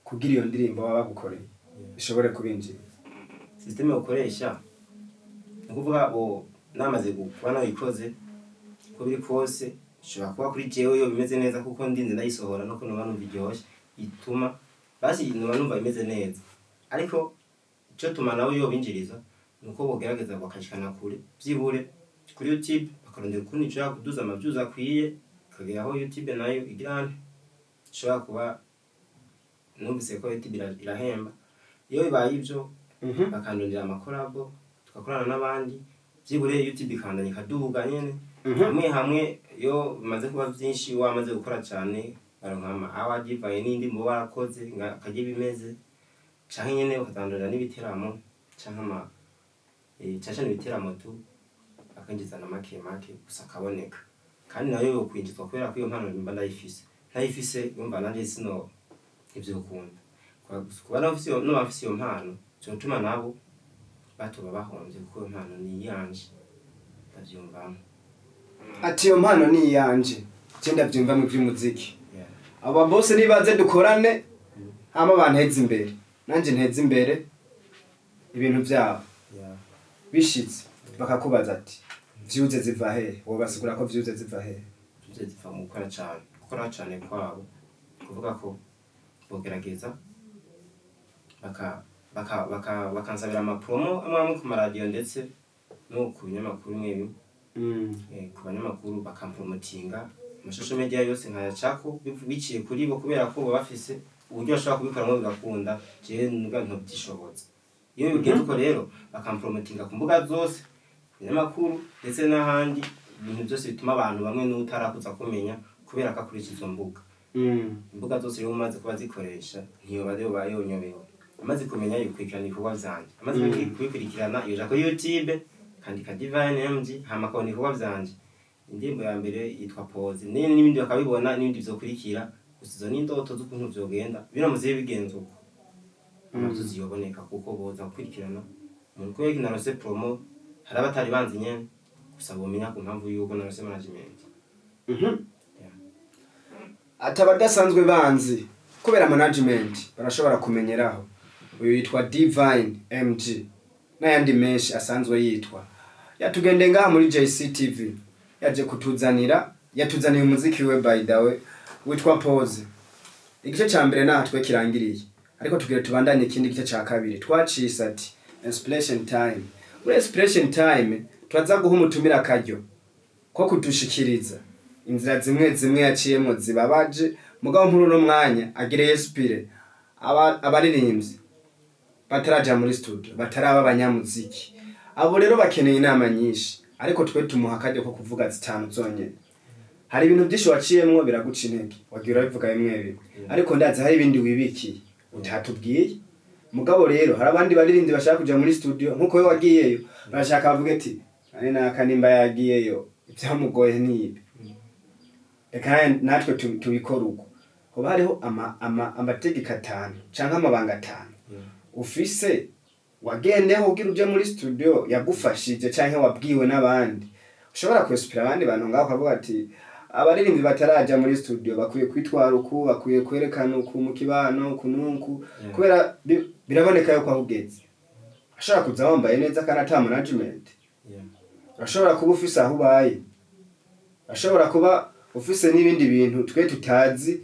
kugira iyo ndirimbo baba bagukoreye ishobore kubinjiriza? Système ukoresha ni ukuvuga bo namaze kuba nayikoze, uko biri kose ishobora kuba kuri jewe yo bimeze neza, kuko ndinze ndayisohora nuko noba numva iryoshe, ituma basi noba numva imeze neza. Ariko ico tuma nawe yobinjiriza nuko bogerageza bakashikana kure, vyibure kuri YouTube bakarondera ukuntu ishobora kuduza ama views akwiye, ikagera aho YouTube nayo igira nte ishobora kuba. Numvise ko YouTube irahemba. Iyo bibaye ivyo, bakandondera ama collabo, tugakorana n'abandi, vyibure YouTube ikandanya ikaduga nyene. Hamwe hamwe iyo bimaze kuba vyinshi, wamaze gukora cane, baronka ama award bivanye n'indirimbo barakoze akarya bimeze, canke nyene bakazandurira n'ibiteramo, canke ama cane cane ibiteramo tu, bakinjiza na make make gusa akaboneka. Kandi nayo yokwinjizwa kubera ko iyo mpano mba ndayifise. Ntayifise yumva nanje sino ntivyokunda. Kuba noba mfise iyo mpano vyotuma nabo batoba bahomvye, kuko iyo mpano ni iyanje, ndavyumvamwo. Ati iyo mpano ni iyanje, je ndavyumva mu vy'umuziki. Aba bose nibaze dukorane, hama banteze imbere, nanje nteze imbere ibintu vyabo. Bishitse bakakubaza ati: "Views ziva hehe?" Wobasigura ko views ziva hehe? Views ziva mu gukora cane, gukora cane kwabo, kuvuga ko bogerageza baka baka baka bakansabira ama promo amwe amwe ku maradiyo ndetse no ku binyamakuru bimwe bimwe. Ku banyamakuru bakampromotinga, ama social media yose nkayacako biciye kuri bo, kubera ko baba bafise uburyo bashobora kubikoramwo bigakunda, jewe nuga ntuvyishoboza. Iyo bigenze uko rero, bakampromotinga ku mbuga zose, ku binyamakuru ndetse n'ahandi, ibintu byose bituma abantu bamwe n'utarakuza kumenya kubera ko akoresha izo mbuga. Imbuga zose rero umaze kuba zikoresha, ntiyoba yoba yonyobewe. Amaze kumenya yokurikirana ibikorwa vyanje, amaze kubikurikirana yoja kuri YouTube kandika Divine MG, hama akabona ibikorwa vyanje. Indirimbo ya mbere yitwa Pose n'ibindi bakabibona n'ibindi vyokurikira. Gusa izo ni indoto z'ukuntu vyogenda biramutse bigenze uko, amazu ziyoboneka, kuko boza gukurikirana umuntu kubera ko narose promo. Hari abatari banzi nyene, gusa bomenya ku mpamvu yuko narose management. Yeah. Ati abadasanzwe banzi kubera management barashobora kumenyeraho uyu yitwa Divine MG. N'ayandi menshi asanzwe yitwa. Yatugende ngaha muri JCTV, yaje kutuzanira, yatuzaniye umuziki we, by the way, witwa Pose. Igice ca mbere naha twe kirangiriye, ariko tugire tubandanye ikindi gice ca kabiri twacise ati Inspiration Time. Muri Inspiration Time turaza guha umutumira akaryo ko kudushikiriza inzira zimwe zimwe yaciyemwo zibabaje, mugabo muri uno mwanya agire inspire abaririmbyi bataraja muri studio, bataraba abanyamuziki. Abo rero bakeneye inama nyinshi, ariko twe tumuha akaryo ko kuvuga zitanu zonyene. Hari ibintu byinshi waciyemwo biraguca intege, wagiye urabivuga bimwe bimwe, ariko ndazi hari ibindi wibikiye utatubwiye. Mugabo rero hari abandi baririmbyi bashaka kuja muri studio nkuko we wagiyeyo, barashaka bavuge ati nane naka nimba yagiyeyo ibyamugoye nibi, reka natwe tubikore uko. Hoba hariho amategeko atanu canke amabanga atanu ufise wagendeho kugira uje muri studio yagufashije canke wabwiwe n'abandi, ushobora kwinspira abandi bantu ngaho ukavuga ati abaririmbyi bataraja muri studio bakwiye kwitwara uku, bakwiye kwerekana uku mu kibano, uku n'uku, kubera biraboneka yuko aho ugeze ashobora kuza wambaye neza kandi ata management. Urashobora kuba ufise aho ubaye, urashobora kuba ufise n'ibindi bintu twe tutazi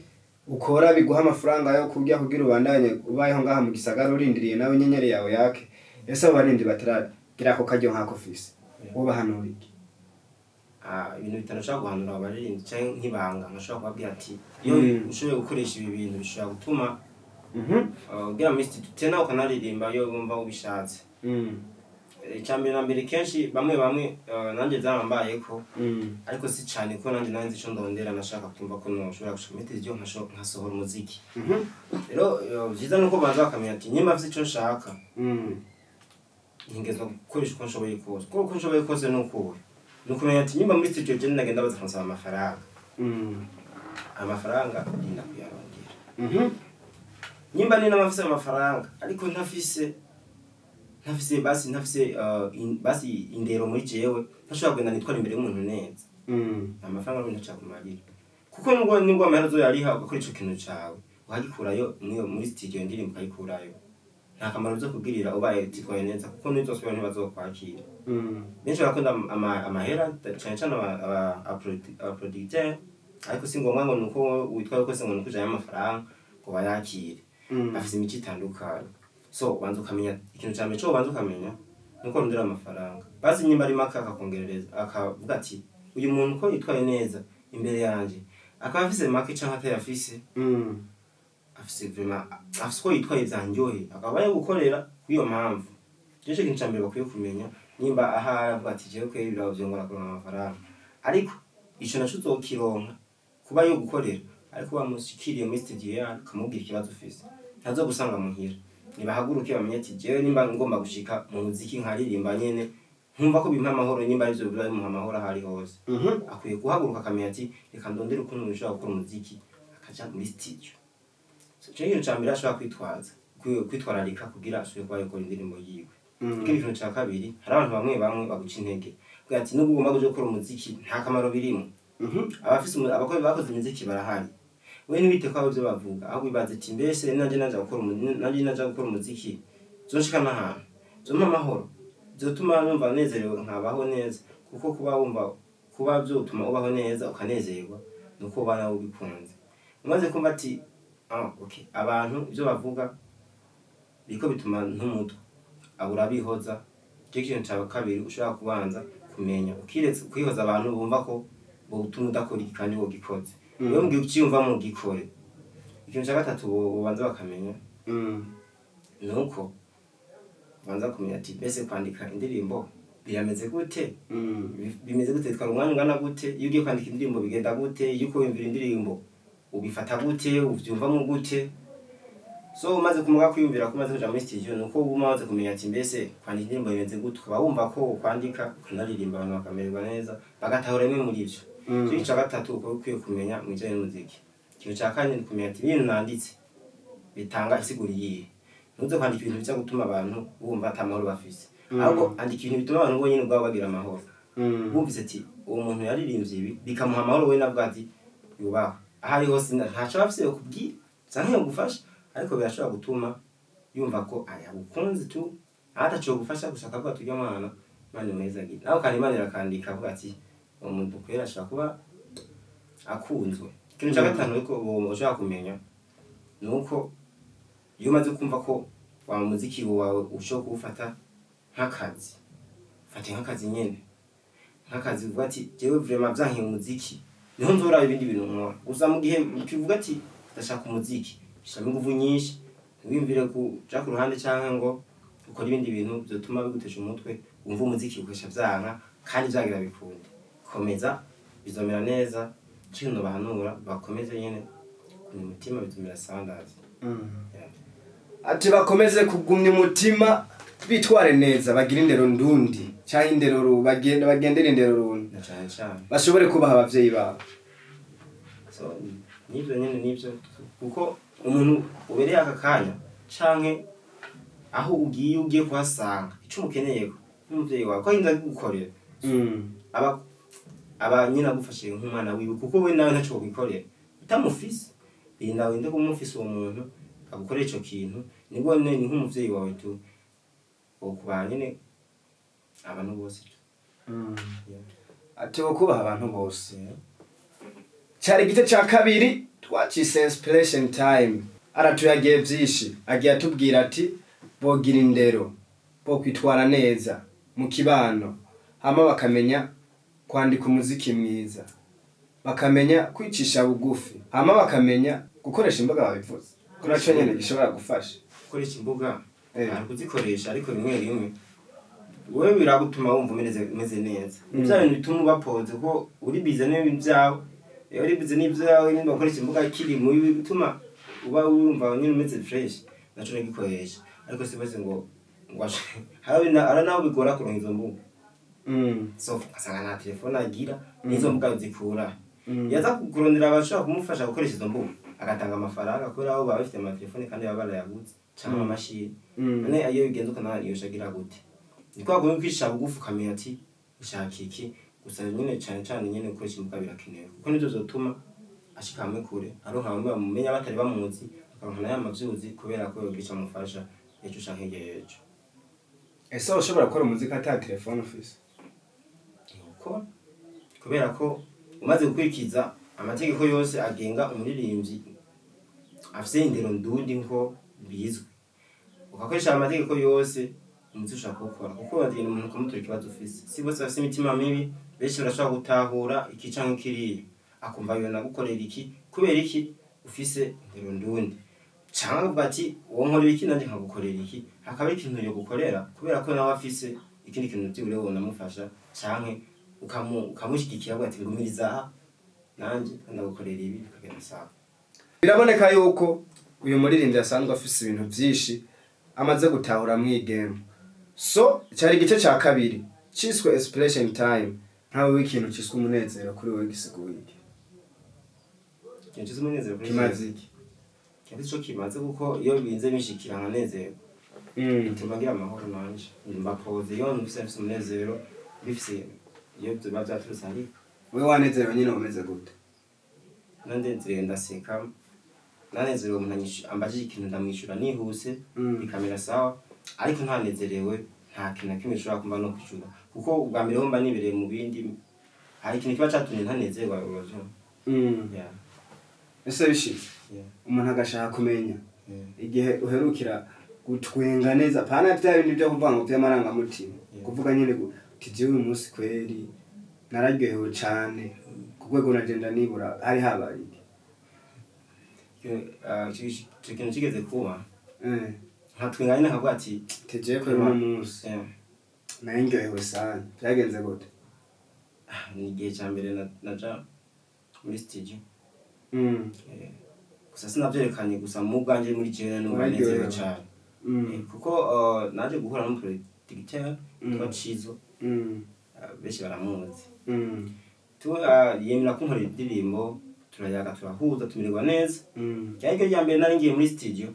ukora biguha amafaranga yo kurya kugira ubandanye ubayeho ngaha mu gisagara, urindiriye nawe inyenyeri yawe yake. Ese abo barindi bataragira ako karyo nk'ako ufise, wobahanura iki? Ah, ibintu bitanu nshobora guhanura abaririmbyi canke nk'ibanga nkashobora kubabwira ati iyo ushoboye gukoresha ibi bintu bishobora gutuma ugera muri studio tena ukanaririmba iyo wumva ubishatse. Icya mbere na mbere, kenshi bamwe bamwe, nanjye byarambayeko, ariko si cyane ko nanjye nzi ico ndondera, nashaka kumva ko noshobora gushika muri televiziyo nkasohora umuziki. Rero vyiza nuko banza bakamenya ati nyimba mfise ico nshaka, ntegerezwa gukoresha uko nshoboye kose, kuko uko nshoboye kose ni ukuhe? Ni ukumenya ati nyimba muri studio je nagenda baza kansaba amafaranga, amafaranga ndinda kuyarondera. Nyimba ni n'amafise amafaranga ariko ntafise basi ntafise basi indero muri jewe, ntashobora kugenda nitwara imbere y'umuntu neza, amafaranga n'ibintu ntacakumarira, kuko nubwo amahera uzoyariha ugakora ico kintu cawe ukagikurayo muri studio, indirimbo ukayikurayo, nta kamaro bizokugirira ubaye utitwaye neza, kuko nizosubira ntibazokwakira. Benshi barakunda amahera, cane cane abaproducteur, ariko si ngombwa ngo nuko witwaye kose ngo nuko ujanye amafaranga ngo bayakire. Bafise imico itandukanye. So ubanza ukamenya, ikintu ca mbere co ubanza ukamenya nuko urondera amafaranga, basi nyimba ari make akakongerereza, akavuga ati uyu muntu ko yitwaye neza imbere yanje, akaba afise make canke atayafise, afise vraiment, afise uko yitwaye vyanryohe, akaba yo gukorera kw'iyo mpamvu. Nico kintu ca mbere bakwiye kumenya. Nimba ahari avuga ati jewe kweri birabo vyongora kuronka amafaranga, ariko ico naco uzokironka kuba yo gukorera, ariko bamushikiriye muri studio yawe ukamubwira ikibazo ufise, ntazogusanga muhira. Nibahaguruke bamenye ati jewe nimba ngomba gushika mu muziki nkaririmba nyene nkumva ko bimpa amahoro, nimba arivyo biba bimuha amahoro aho ari hose, akwiye guhaguruka akamenya ati reka ndondere ukuntu nshobora gukora umuziki, akaja muri studio. So, ico kintu ca mbere ashobora kwitwaza, kwitwararika kugira ashobore kuba yakora indirimbo yiwe. Ikindi kintu ca kabiri, hari abantu bamwe bamwe baguca intege kugira ati nubwo ugomba kuja gukora umuziki nta kamaro birimo. Abafise abakozi bakoze imiziki barahari. We ntiwite ko abo ivyo bavuga, ahubwo wibaze ati mbese nanje naja gukora umuziki zonshika n'ahantu zompa amahoro, zotuma numva nezerewe nkabaho neza, kuko kuba wumva kuba vyotuma ubaho neza ukanezerwa nuko uba nawe ubikunze. Umaze kumva ati ah okay, abantu ivyo bavuga biriko bituma ntumutwe abo urabihoza. Ico kintu ca kabiri ushobora kubanza kumenya, ukiretse kwihoza abantu bumva ko botuma udakora iki kandi wogikoze. Wewe mugihe uciyumvamwo gikore. Ikintu ca gatatu bobanza bakamenya nuko banza kumenya ati mbese kwandika indirimbo birameze gute? Bimeze gute? Bitwara umwanya ungana gute? Iyo ugiye kwandika indirimbo bigenda gute? Iyo uko wiyumvira indirimbo ubifata gute? Uvyumvamwo gute? So umaze kumuga kwiyumvira ko umaze kuja muri studio, nuko uba umaze kumenya ati mbese kwandika indirimbo bimeze gute, ukaba wumva ko kwandika ukanaririmba abantu bakamererwa neza, bagatahura bimwe muri ivyo. Ikintu ca gatatu ukaba ukwiye kumenya mu bijanye n'umuziki. Ikintu ca kane ni kumenya ati ibintu nanditse bitanga isiguro iyihe. Ntuze kwandika ibintu biza gutuma abantu bumva ata mahoro bafise, ahubwo andika ibintu bituma abantu bonyene ubwabo bagira amahoro. Bumvise ati uwo muntu yaririmbye ibi bikamuha amahoro, we navuga ati yubahwe aho ari hose, ntaco aba afise yokubwira canke yogufasha, ariko birashobora gutuma yumva ko yagukunze tu. Ataco gufasha gusa akavuga ati urya mwana Imana imuhezagire, nawe kandi Imana irakandika avuga ati uwo muntu kwera ashobora kuba akunzwe. Ikintu cya gatanu ariko uwo ushobora kumenya ni uko iyo umaze kumva ko wa muziki wawe ushobora kuwufata nk'akazi, fate nk'akazi nyene, nk'akazi uvuga ati jewe vraiment vyankiye umuziki, niho nzoraba ibindi bintu nkora. Gusa mu gihe ukivuga ati ndashaka umuziki, shiramo inguvu nyinshi, ntiwiyumvire kuja ku ruhande canke ngo ukore ibindi bintu vyotuma bigutesha umutwe, wumva umuziki ukesha vyanka kandi vyagira bikunde. Komeza, bizomera neza. Ico kintu bahanura, bakomeze nyene ku mutima, bizomera sawa ndazi. Yeah. Ati bakomeze kugumya umutima, bitware neza, bagire indero ndundi cyangwa indero bagendere indero rundu, Na cane cane bashobore kubaha abavyeyi babo. So nivyo nyene, nivyo, kuko umuntu ubereye aka kanya canke aho ugiye kuhasanga ico umukeneyeko n'umuvyeyi wawe ko arinda kugukorera, aba nyine agufashije nk'umwana wiwe, kuko we nawe ntaco wokwikorera utamufise. Rinda winde kumufise uwo muntu agukorera ico kintu, nibwo ni nk'umuvyeyi wawe tu wokubaha nyene abantu bose tu. Yeah. Ati bo kubaha abantu bose. Cyari igice cya kabiri twacise inspiration time. Aratuyagiye byinshi, agiye atubwira ati bogira indero, bo kwitwara neza mu kibano, hama bakamenya kwandika umuziki mwiza, bakamenya kwicisha bugufi, hama bakamenya gukoresha imbuga. Babivuze ko naco nyene gishobora gufasha. Gukoresha imbuga, hari kuzikoresha, ariko rimwe rimwe wewe biragutuma wumva umeze neza. Ni bya bintu bituma uba posé, ko uri busy n'ibintu byawe. Iyo uri busy n'ibyawe nimba ukoresha imbuga kiri mu bituma uba wumva nyine umeze fresh, naco nagikoresha, ariko si bose ngo hari naho bigora kuronka izo mbuga. So ugasanga nta telefone agira, n'izo mbuga zikura. Yaza kurondera abashobora kumufasha gukoresha izo mbuga, agatanga amafaranga, kubera abo baba bafite amatelefone kandi baba barayaguze canke amamashini. None iyo bigenze uko, nawe yosha agira gute? Ni kwa kundi kwicisha bugufi, ukamenya ati ushaka iki. Gusa nyine cane cane nyine gukoresha imbuga birakenewe, kuko nivyo vyotuma ashika hamwe kure, aronka bamwe bamumenya batari bamuzi, akaronka nayo amavyuzi, kubera ko yogira ico amufasha ejo canke hirya y'ejo. Ese ushobora gukora umuziki ata telefone ufise? Gukora, kubera ko umaze gukurikiza amategeko yose agenga umuririmbyi afise indero ndundi nko bizwi, ugakoresha amategeko yose, umuziki ushobora kuwukora, kuko uragenda umuntu ukamutura ikibazo ufise. Si bose bafise imitima mibi, benshi barashobora gutahura iki canke kiriya, akumva yo nagukorera iki, kubera iki ufise indero ndundi, canke akavuga ati uwo nkorera iki nanje nkagukorera iki, hakaba ikintu yo gukorera, kubera ko nawe afise ikindi kintu vyibure wonamufasha, canke ukamushyigikira avuga ati ngumiriza aha nanje ndagukorera ibi, bikagenda sawa. Biraboneka yuko uyu muririmbyi asanzwe afise ibintu vyinshi amaze gutahura mw'igame. So cyari igice ca kabiri ciswe inspiration time. Nkawe w'ikintu ciswe umunezero kuri wewe gisiguye iki? Ikintu cyose umunezero kuri Kimaze iki? Kimaze ico kimaze, kuko iyo binze binshikira nkanezerwa, bituma ngira amahoro nanje mba posé. Iyo mfise umunezero, bifise iyo biba vyaturutse, ariko We wanezerewe nyine umeze gute? Nanezerewe ndaseka, nanezerewe umuntu ambajije ikintu ndamwishyura nihuse, bikamera sawa. Ariko ntanezerewe, nta kintu na kimwe gishobora kumva no kwishura, kuko ubwa mbere ho mba nibereye mu bindi, hari ikintu kiba catumye ntanezerwa, uravyumva. Yeah. Ese bishitse umuntu agashaka kumenya igihe uherukira gutwenga neza, pana vya bindi vyo kuvuga ngo vy'amarangamutima, kuvuga nyene uti jewe uyu munsi kweri nararyohewe cane ku rwego nagenda nibura, hari habaye iki? Ico kintu kigeze kuba, nkatwenga nyine nkavuga ati Ati jewe kweri uno munsi nari ndyohewe sana, vyagenze gute? Ni igihe ca mbere naja muri studio. Gusa sinavyerekanye, gusa mu bwanje muri jewe numva Wararyohewe. nezerewe cane. Kuko naje guhura n'umuproducteur witwa Cizo, benshi baramuzi. Yemera kunkorera indirimbo, turayaga, turahuza, tumererwa neza. Ryari ryo rya mbere nari ngiye muri studio.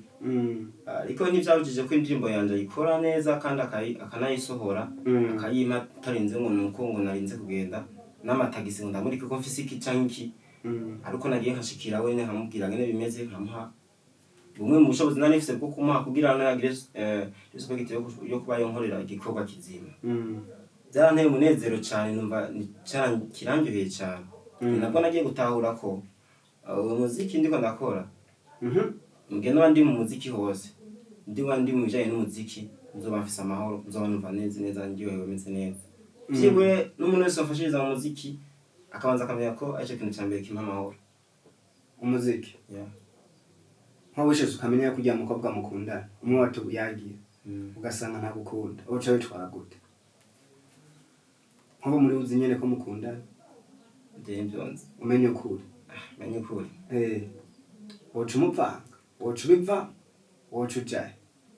Ariko ntivyabujije ko indirimbo yanje ayikora neza kandi akanayisohora, akayimpa tarinze ngo nuko ngo narinze kugenda n'amatagisi ngo ndamurike ko mfise iki canke iki. Ariko nagiye nkashikira wenyine, nkamubwira ngene bimeze, nkamuha Bumwe mu bushobozi nari nifise bwo kumuha kugira ngo agire respect yo kuba yonkorera igikorwa kizima. Byaranteye umunezero cyane, numva kirandyoheye cyane. Nabwo nagiye gutahura ko uwo muziki ndiko ndakora, mugihe noba ndi mu muziki hose, ndiba ndi mu bijanye n'umuziki, nzoba mfise amahoro, nzoba numva neza neza, ndyohewe, meze neza. Vyibure n'umuntu wese wamfashiriza mu muziki akabanza akamenya ko aricyo kintu ca mbere kimpa amahoro. Umuziki. Yeah. Nko wishize ukamenya ko ujya mukobwa mukundana umwe watuyagira, ugasanga ntagukunda, uca witwara gute? Nkubu muri uzi nyene ko mukundana. Ivyo nivyo nzi. Umenye ukuri. Menye ukuri. Woca umuvanga, woca ubiva, woca ujahe?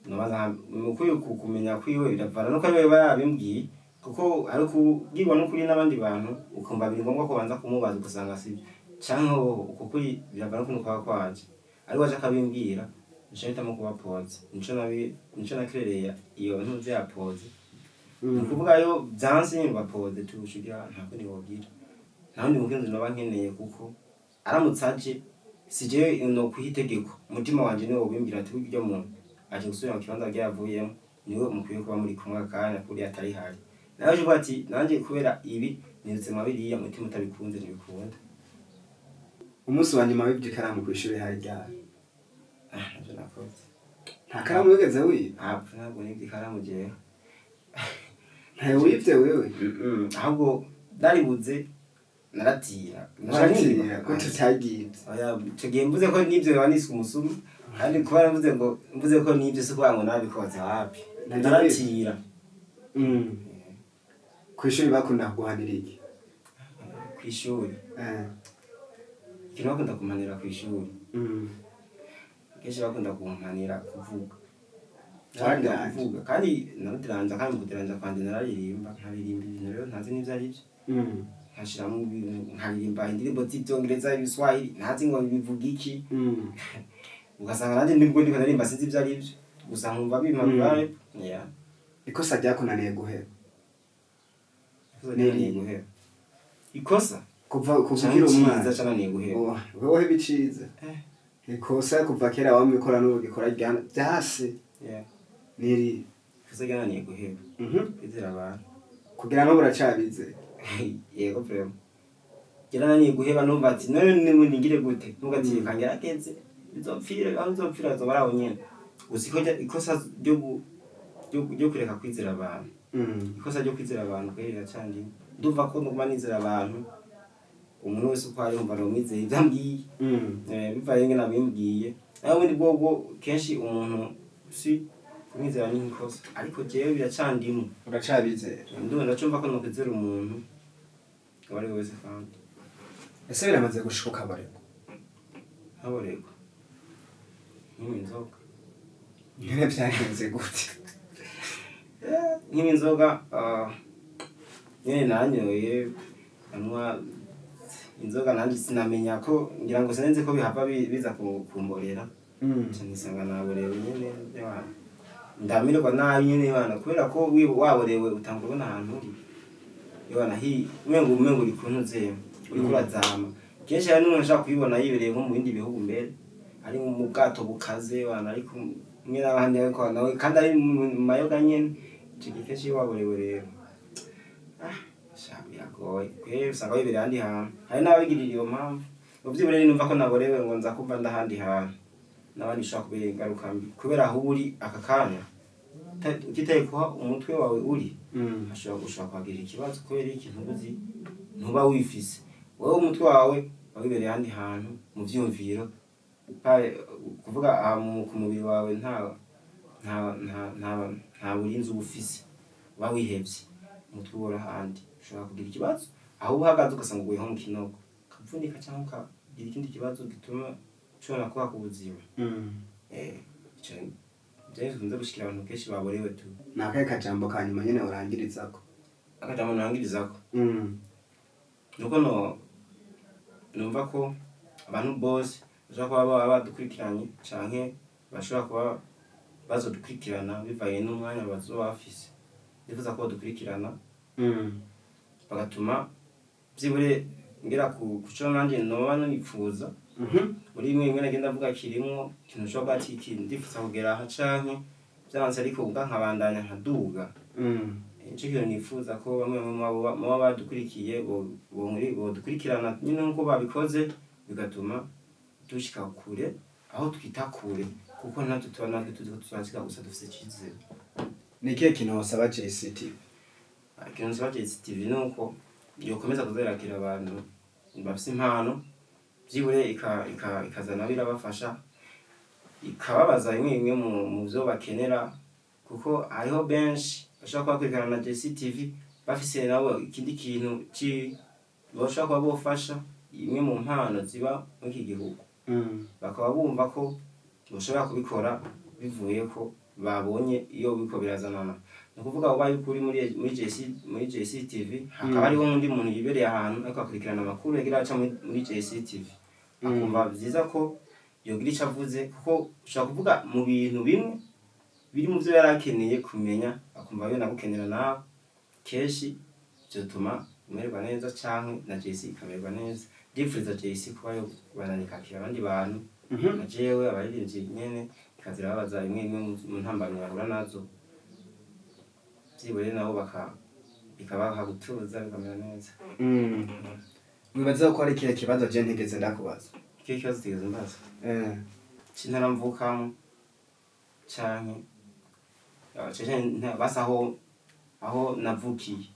Nobaza mukwiye kumenya kwiwe biravana nuko ariwe biba yabimbwiye, kuko ari kubwirwa n'ukuri n'abandi bantu ukumva biri ngombwa ko banza kumubaza, ugasanga sibyo, canke uko kuri biravana n'ukuntu kwaba kwaje, ari waje akabimbwira, nico mpitamo kuba pause. Nico nabi nico nakerereye iyo ntuze ya pause. Ni ukuvuga yo vyanse nyumva pause tushugira, nta kundi wogira, nta wundi mugenzi noba nkeneye, kuko aramutse aje si jewe no kwiha itegeko, umutima wanje niwo wobimbwira ati burya muntu aje gusubira mu kibanza ryavuyemo, niwe mukwiye kuba muri kumwe akanya kuriya atari hari. Nawe aje uvuga ati nanje kubera ibi nirutse mwa biriya, umutima utabikunze ntibikunda. Umunsi wa nyuma wibye ikaramu kw'ishuri hari ryari? Ah, navyo nakoze. Nta karamu wigeze wiba? Ntabwo nibye ikaramu jewe. Ntayo wibye wewe? Ahubwo ndaribuze, naratira. Waratira ko tutagibye? Oya, ico gihe mvuze ko nibyo biba niswe umusuma, kandi kuba mvuze ngo mvuze ko nibyo si ukuvuga ngo nabikoze, wapi. Ntabyo. Naratira. Kw'ishuri bakunda kuguhanira iki? Kw'ishuri? Ikintu bakunda kumpanira kw'ishuri, kenshi bakunda kumpanira kuvuga. Bakunda Waradiranje? kuvuga, kandi naradiranja, kandi mu kudiranja kwanje nararirimba, nkaririmba ibintu rero ntazi n'ivyo arivyo, nkashiramo ibintu, nkaririmba indirimbo z'ivyongereza, ibiswahili, ntazi ngo bivuga iki. Ugasanga nanjye nibwo ndiko ndaririmba sinzi ivyo arivyo, gusa nkumva bimpa vibe, yeah. Ikosa ryakunaniye guheba? Ikosa ryananiye guheba, ikosa Kuva canke ukiri umwana. iciza cananiye guheba? Oh, wewe ibiciza. Ikosa kuva kera wamubikora n'ubu gikora ryase niri? Ikosa ryananiye guheba, kwizera abantu. Kugira n'ubu uracabize? Yego, vraiment ryarananiye guheba. Numva ati none ningire gute? Numva ati reka ngerageze, bizopfire aho nzopfira, azoba ari aho nyene. Gusa ikosa ryo kureka kwizera abantu, ikosa ryo kwizera abantu kweri riracandimo. Ndumva ko ndumva nizera abantu, umuntu wese uko ari, wumva nomwizeye ivyo ambwiye. Bivaye ingene abimbwiye. Naho ubundi bwobwo kenshi umuntu si kumwizera ni nk'ikosa, ariko jewe biracandimo. Uracabizera? Ndumva ndacumva ko nokwizera umuntu uwo ari we wese kandi. Ese biramaze gushika ukabareba? Nkaborerwa nkinywa inzoga. Nyene vyagenze gute? Nkinywa inzoga, nyene nanyoye, anywa inzoga nanje sinamenya ko, ngira ngo sinenze ko bihava biza kumborera. Nca nisanga naborewe nyene, ewana, ndamererwa nabi nyene, bana, kubera ko waborewe utangura ubona ahantu uri, ewana, hi umengo uri kuntu zema, uriko urazama. Kenshi hari n'umuntu ashobora kubibona yibereye nko mu bindi bihugu, mbere ari mu bwato bukaze, wana, ari kumwe n'abandi, ariko nawe kandi ari mu mayoga nyene. Ico gihe kenshi iyo waborewe rero, ah sha, biragoye kweri, usanga wibereye ahandi hantu. Hari n'ababigirira iyo mpamvu ngo vyibure numva ko naborewe, ngo nza kumva ndahandi hantu n'abandi, bishobora kubera ingaruka mbi, kubera aho uri aka kanya utitaye kuha umutwe wawe uri, ushobora kuhagirira ikibazo. Kubera ikintu uzi ntuba wifise wowe, umutwe wawe wawibereye ahandi hantu mu vyiyumviro. Kuvuga aha ku mubiri wawe nta burinzi uba ufise, uba wihevye, umutwe ubora ahandi, ushobora kugira ikibazo aho uba uhagaze, ugasanga uguye nko mu kinogo, ukavunika cyangwa ukagira ikindi kibazo gituma ushobora kuba ku buzima. Ico vyari bikunze gushikira abantu kenshi baborewe tu. Ni akahe kajambo ka nyuma nyene urangirizako? Akajambo ntangirizako nuko no numva ko abantu bose bashobora kuba baba badukurikiranye canke bashobora kuba bazodukurikirana bivanye n'umwanya bazoba bafise, ndifuza ko badukurikirana bagatuma vyibure ngera ku kuco nanje noba nipfuza. Muri bimwe bimwe nagenda mvuga kirimwo ikintu ushobora kuba ati iki ndifuza kugera aha canke vyanse, ariko ubwa nkabandanya nkaduga. Nico kintu nifuza ko bamwe bamwe muba badukurikiye bodukurikirana nyine nkuko babikoze, bigatuma dushika kure aho twita kure, kuko natwe tuba natwe tuzi ko tuzashika, gusa dufise icizere. Ni ikihe kintu wasaba JCTV? Ikintu nsaba JCTV ni uko yokomeza kuzerakira abantu bafise impano, byibure ikazana birabafasha, ikababaza bimwe bimwe mu vyo bakenera, kuko hariho benshi bashobora kuba bakurikirana na JCTV bafise nabo ikindi kintu bashobora kuba bofasha imwe mu mpano ziba muri iki gihugu, bakaba bumva ko bashobora kubikora bivuye ko babonye iyo biriko birazanana. Ni ukuvuga ubaye uri muri JCTV, hakaba hariho n'undi muntu yibereye ahantu ariko akurikirana amakuru yagira aca muri JCTV, akumva vyiza ko yogira ico avuze, kuko ushobora kuvuga mu bintu bimwe biri mu vyo yari akeneye kumenya, akumva yo nagukenera nawe. Kenshi vyotuma umererwa neza canke na JC ikamererwa neza. Ndipfuza JC kuba yo kubandanya abandi bantu na jewe abaririmbyi nyene, ikaza irababaza imwe imwe mu ntambamyi bahura nazo, vyibure nabo bikabaha gutuza, bikamera neza. Wibaza ko hari ikihe kibazo je ntigeze ndakubaza? Ikihe kibazo utigeze umbaza? C'intara mvukamo canke basi aho navukiye.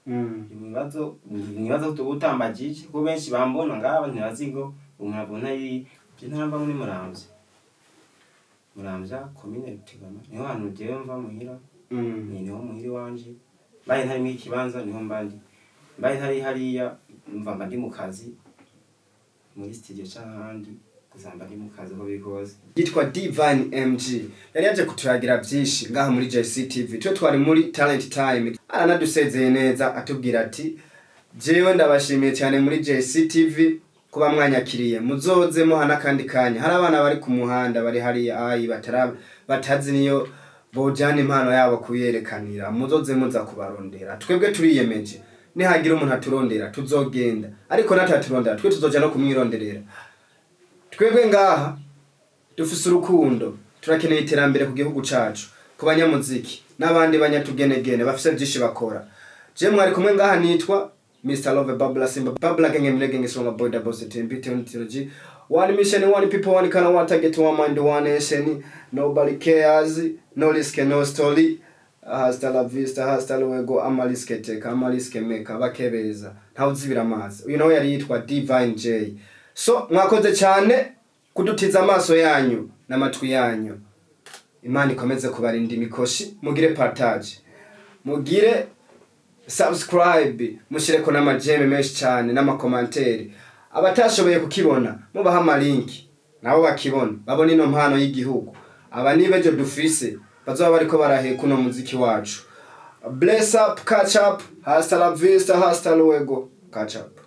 Ibibazo ibibazo tuba utambagije, kuko benshi bambona ngaba ntibazi ngo umuntu abona iri intara mva muri Muramvya, Muramvya, komine Rutegama, niho hantu jewe mva muhira. Niho muhira iwanje. Mbaye ntari muri ikibanza niho mba ndi, mbaye ntari hariya mva ndi mu kazi muri studio canke ahandi, gusa mba ndi mu kazi uko biri kose. Yitwa Divine MG, yari yaje kuturagira byinshi ngaha muri JCTV. Twe twari muri Talent Time, aranadusezeye neza, atubwira ati: "Jewe ndabashimiye cyane muri JCTV kuba mwanyakiriye, muzoze muha n'akandi kanya. Hari abana bari ku muhanda, bari hariya ayi batara batazi niyo bojana impano yabo kuyerekanira, muzoze muza kubarondera." Twebwe turiyemeje, nihagira umuntu aturondera tuzogenda, ariko nataturondera twe tuzoja no kumwironderera. Twebwe ngaha dufise urukundo, turakeneye iterambere ku gihugu cacu, ku banyamuziki n'abandi banyatugenegene bafise byinshi bakora. Je mwari kumwe ngaha nitwa Mr Love Babla Simba Babla Genge Mlegenge Songa Boy Double C T Theology. One mission, one people, one color, one target, one mind, one nation. Nobody cares, no risk, no story. Hasta la vista, hasta luego. Amariske teka, amariske meka, bakebeza ntawuzibira amazi. Uyu nawe yari yitwa Divine J. So mwakoze cyane kudutiza amaso yanyu n'amatwi yanyu. Imana ikomeze kubarinda imikoshi. Mugire partage, mugire subscribe, mushyireko n'ama j'aime menshi cyane n'ama commentaires. Abatashoboye kukibona mubaha ama link nabo bakibona, babone ino mpano y'igihugu. Aba ni bejo dufise bazoba bariko baraheka uno muziki wacu. Bless up, catch up, hasta la vista, hasta luego, catch up.